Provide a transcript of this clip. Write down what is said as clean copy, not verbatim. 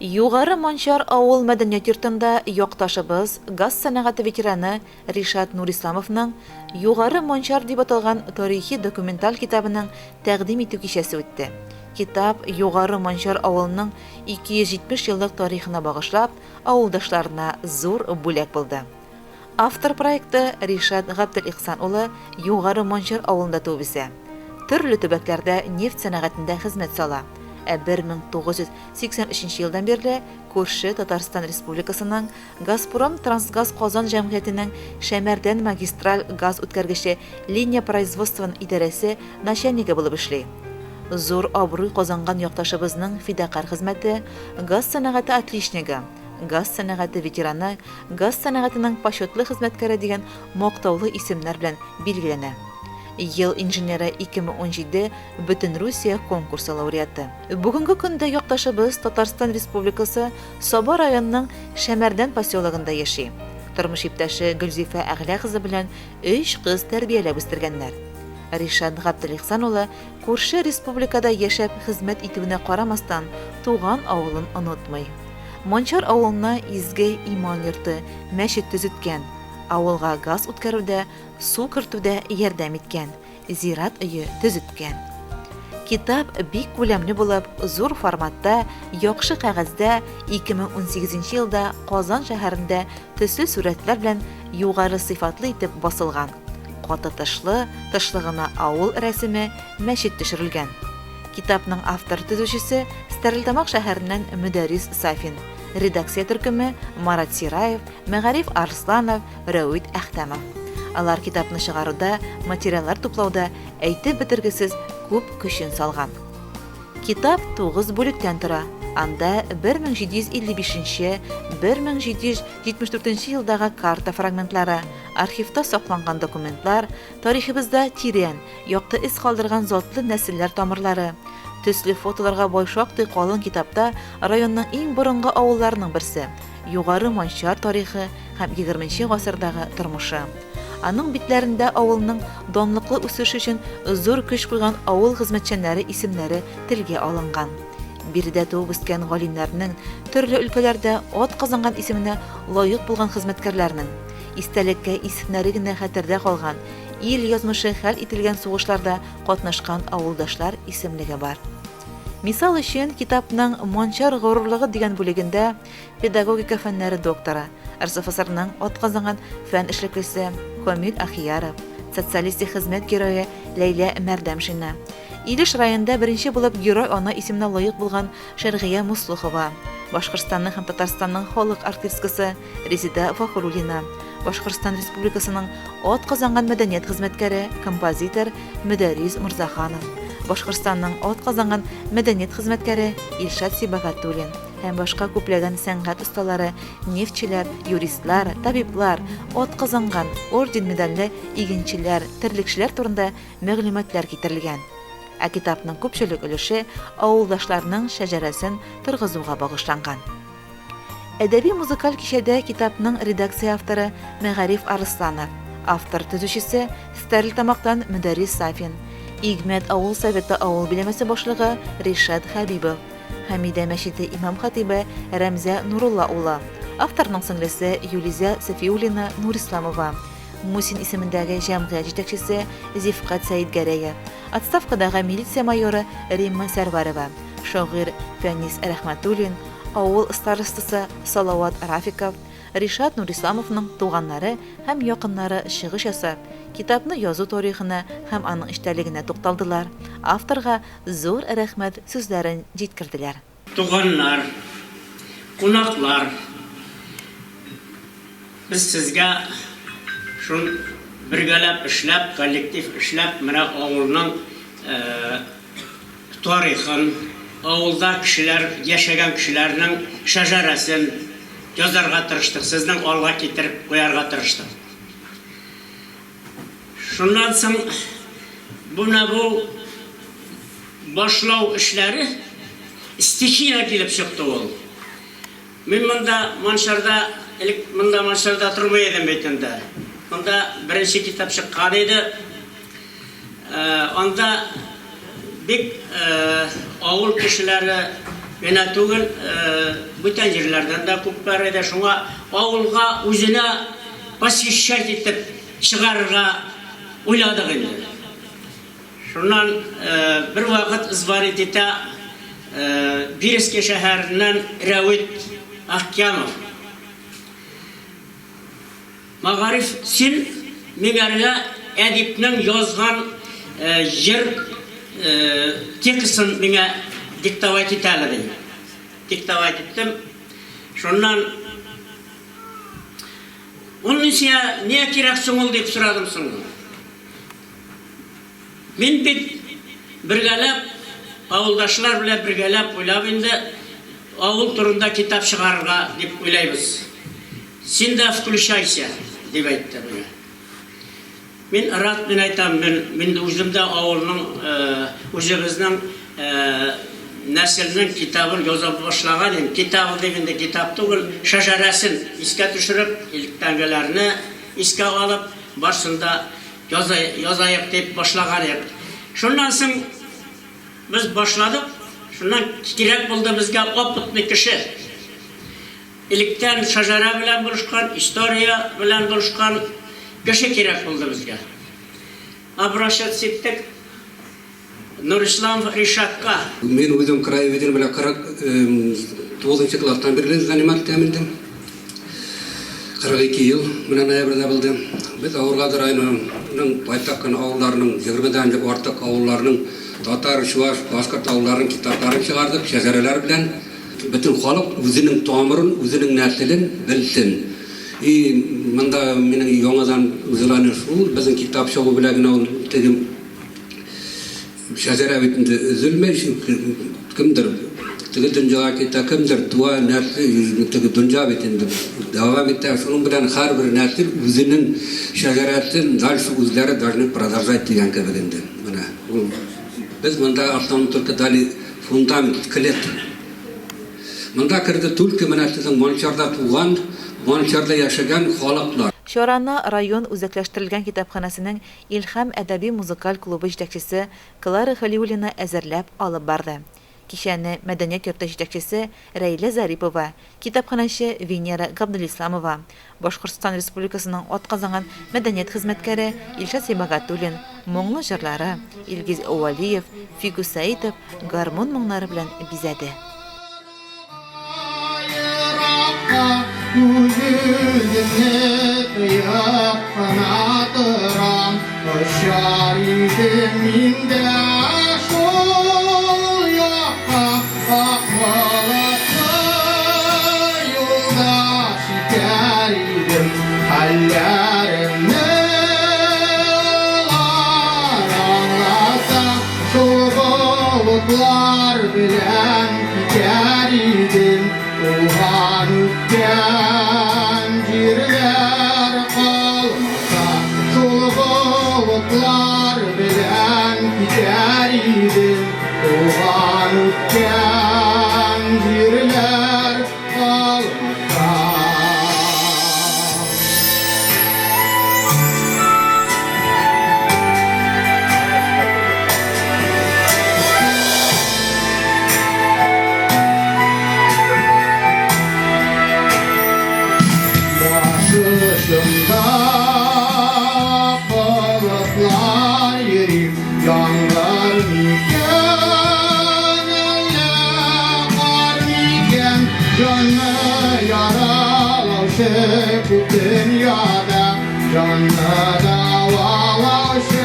Югары Манчар авыл мәдәният йортында якташыбыз, газ сәнәгате ветераны Ришат Нурисламовның Югары Манчар дип аталган тарихи-документаль китабының тәкъдим итү кичәсе үтте. Китап Югары Манчар авылының 270 еллык тарихына багышлап, авылдашларына зур бүләк булды. Автор проекты Ришат Габделихсан улы Югары Манчар авылында туып үсә. Төрле төбәкләрдә нефть сәнәгатендә хезмәт сала. Ә 1983 елдан бирле күрше Татарстан Республикасының Газпром трансгаз Казан җәмгыятенең Шәмәрдән магистраль газ үткәргече линия производствон идарәсе начальнигы булып эшли. Зур абруй казанган якташыбызның фидакарь хезмәте, газ сәнәгате отличнигы, газ сәнәгате ветераны, газ сәнәгатенең почетлы хезмәткәре дигән мактаулы исемнәр белән билгеләнә. Ел инженеры 2017 Бөтенрусия конкурсы лауреаты. Бүгенге көндә якташыбыз Татарстан Республикасы Саба районының Шәмәрдән поселогында яши. Тормыш иптәше Гөлзифә Әгълә кызы белән өч кыз тәрбияләп үстергәннәр. Ришат Габделихсан улы күрше республикада яшәп хезмәт итүенә карамастан, туган авылын онытмый. Манчар авылына изге иман йорты, мәчет төзеткән, авылга газ үткәрүдә, су кертүдә ярдәм иткән, зират өе төзеткән. Китап бик күләмле булып, зур форматта, яхшы кәгазьдә 2018 елда Казан шәһәрендә төсле сурәтләр белән югары сыйфатлы итеп басылган. Каты тышлы, тышлыгына авыл рәсеме, мәчет төшерелгән. Китапның автор-төзүчесе, Стәрлетамак шәһәреннән Мөдәррис Сафин, редакция төркеме, Марат Сираев, Мәгариф Арсланов, Рәвит Әхтәмов. Алар китапны чыгаруда, материаллар туплауда әйтеп бетергесез күп көчен салган. Китап тугыз бүлектән тора. Анда 1755 нче, 1774 нче елдагы карта фрагментлары, архивта сакланган документлар, тарихыбызда тирән, Якты эз калдырган затлы нәселләр тамырлары. Төсле фотоларга бай шактый калын китапта районның иң борынгы авылларының берсе, Югары Манчар тарихы һәм егерменче гасырдагы тормышы. Аның битләрендә авылның данлыклы үсеше өчен зур көч куйган авыл хезмәтчәннәре исемнәре телгә алынган. Биредә туып үскән галимнәрнең, төрле өлкәләрдә атказанган исеменә лаек булган хезмәткәрләрнең, истәлеккә исемнәре генә хәтердә калган, Ил язмышы хәл ителгән сугышларда катнашкан авылдашлар исемлеге бар. Мисал өчен, китапның Манчар горурлыгы дигән бүлегендә педагогика фәннәре докторы, РСФСРның атказанган фән эшлеклесе Камил Ахияров, Социалистик хезмәт герое Ләйлә Мәрдәмшина, Илеш районында беренче булып Герой-ана исеменә лаек булган Шәргыя Муслухова, Башкортстанның һәм Татарстанның халык артисткасы Резеда Фахруллина, Башкортстан Республикасының атказанган мәдәният хезмәткәре, композитор Мөдәррис Морзаханов, Башкортстанның атказанган мәдәният хезмәткәре Илшат Сибагатуллин һәм башка күпләгән сәнгать осталары, нефтьчеләр, юристлар, табиблар, атказанган, орден-медальле игенчеләр, терлекчеләр турында мәгълүматлар китерелгән. Ә китапның күпчелек өлеше авылдашларның шәҗәрәсен торгызуга багышланган. Әдәби-музыкаль кичәдә китапның редакция авторы Мәгариф Арысланов, автор-төзүчесе, Стәрлетамактан Мөдәррис Сафин, Игмәт авыл советы авыл биләмәсе башлыгы Ришат Хәбибов, Хәмидә мәчете имам-хатыйбы Рәмзә Нурулла улы, авторның сеңлесе Юлизә Сафиуллина Нурисламова, Мусин исемендәге җәмгыять җитәкчесе Зифкать Сәетгәрәев, отставкадагы милиция майоры Римма Сәрвәрова, шагыйрь Фәнис Рәхмәтуллин, авыл старостасы Салават Рафиков, Ришат Нурисламовның туганнары һәм якыннары чыгыш ясап, китапны язу тарихына һәм аның эчтәлегенә тукталдылар, авторга зур рәхмәт сүзләрен җиткерделәр. Туганнар, кунаклар, без сезгә шул бергәләп эшләп, коллектив эшләп, менә авылның тарихын, авылда кешеләр, яшәгән кешеләрнең шәҗәрәсен язарга тырыштык, сезнең алга китереп куярга тырыштык. Шуннан соң менә бу башлау эшләре стихийно килеп чыкты ул. Мин монда Манчарда, элек монда Манчарда тормый идем бит инде. Монда беренче китап чыккан иде. Анда бик авыл кешеләре, генә түгел, бүтән җирләрдән дә күпләр иде. Шуңа авылга үзенә посвящать итеп чыгарырга уйладык инде. Шуннан бервакыт звонить итә Бирский шәһәреннән Рәвит Ахкямов. Мәгариф, син миңәргә әдипнең язган җыр текстын миңа диктовать ит әле, ди. Диктовать иттем. Шуннан Ул мин сиңа нигә кирәк соң ул дип сорадым соң. Мин бит бергәләп, авылдашлар белән бергәләп уйлап инде, авыл турында китап чыгарырга дип уйлайбыз. Син дә включайся, дип әйтте миңа. Мин рад, мин әйтәм, мин, мин үзем дә авылның, үзебезнең нәселнең китабын яза башлаган идем. Китабы дип инде китап түгел, шәҗәрәсен искә төшереп, электәгеләрне искә алып, барысын да язаек дип башлаган идек. Шуннан соң без башладык, шуннан кирәк булды безгә опытный кеше. Электән шәҗәрә белән булышкан, история белән булышкан кеше кирәк булды безгә. Обращаться иттек Нурисламов Ришатка. Мин үзем краеведение белән 49 нчы класстан бирле заниматься итәм инде. 42 ел менә ноябрьдә булды. Без Авыргазы районының байтак кына авылларының, егермедән артык авылларының татар, чуаш, башкорт авылларының китапларын чыгардык, шәҗәрәләр белән. Бөтен халык үзенең тамырын, үзенең нәселен белсен. И монда минем яңадан желание шул, безнең китап чыгу белән генә ул теге шәҗәрә бит инде өзелми, чөнки кемдер теге дөньяга китә, кемдер туа, нәсел, теге дөнья бит инде дәвам итә. Шуның белән һәрбер нәсел үзенең шәҗәрәсен дальше үзләре должны продолжать дигән кебек инде. Менә ул без монда основном только дали Фундамент, келәт. Монда керде түлке менә сезнең Манчарда туган, Манчарда яшәгән халыклар. Чараны район үзәкләштерелгән китапханәсенең Илһам әдәби-музыкаль клубы җитәкчесе Клара Хәлиуллина әзерләп алып барды. Кичәне мәдәният йорты җитәкчесе Рәйлә Зарипова, китапханәче Венера Габделисламова, Башкортстан Республикасының атказанган мәдәният хезмәткәре Илшат Сибагатуллин моңлы җырлары, Илгиз Вәлиев, Фигүс Сәитов гармун моңнары белән бизәде. Үз-үземне тыеп кына торам, Очар идем мин дә шул якка, Ак болытлы юлдаш итәр идем Хәлләремне алар аңласа, Шул болытлар белән китәр идем Туган үскән җирләр калмаса, Шул болытлар белән китәр идем Туган үскән җирләр калмаса. Баш очымда болытлар йөри, Яңгыр микән, әллә кар микән, Җанны яралаучы күп дөньяда, Җанны дәвалаучы.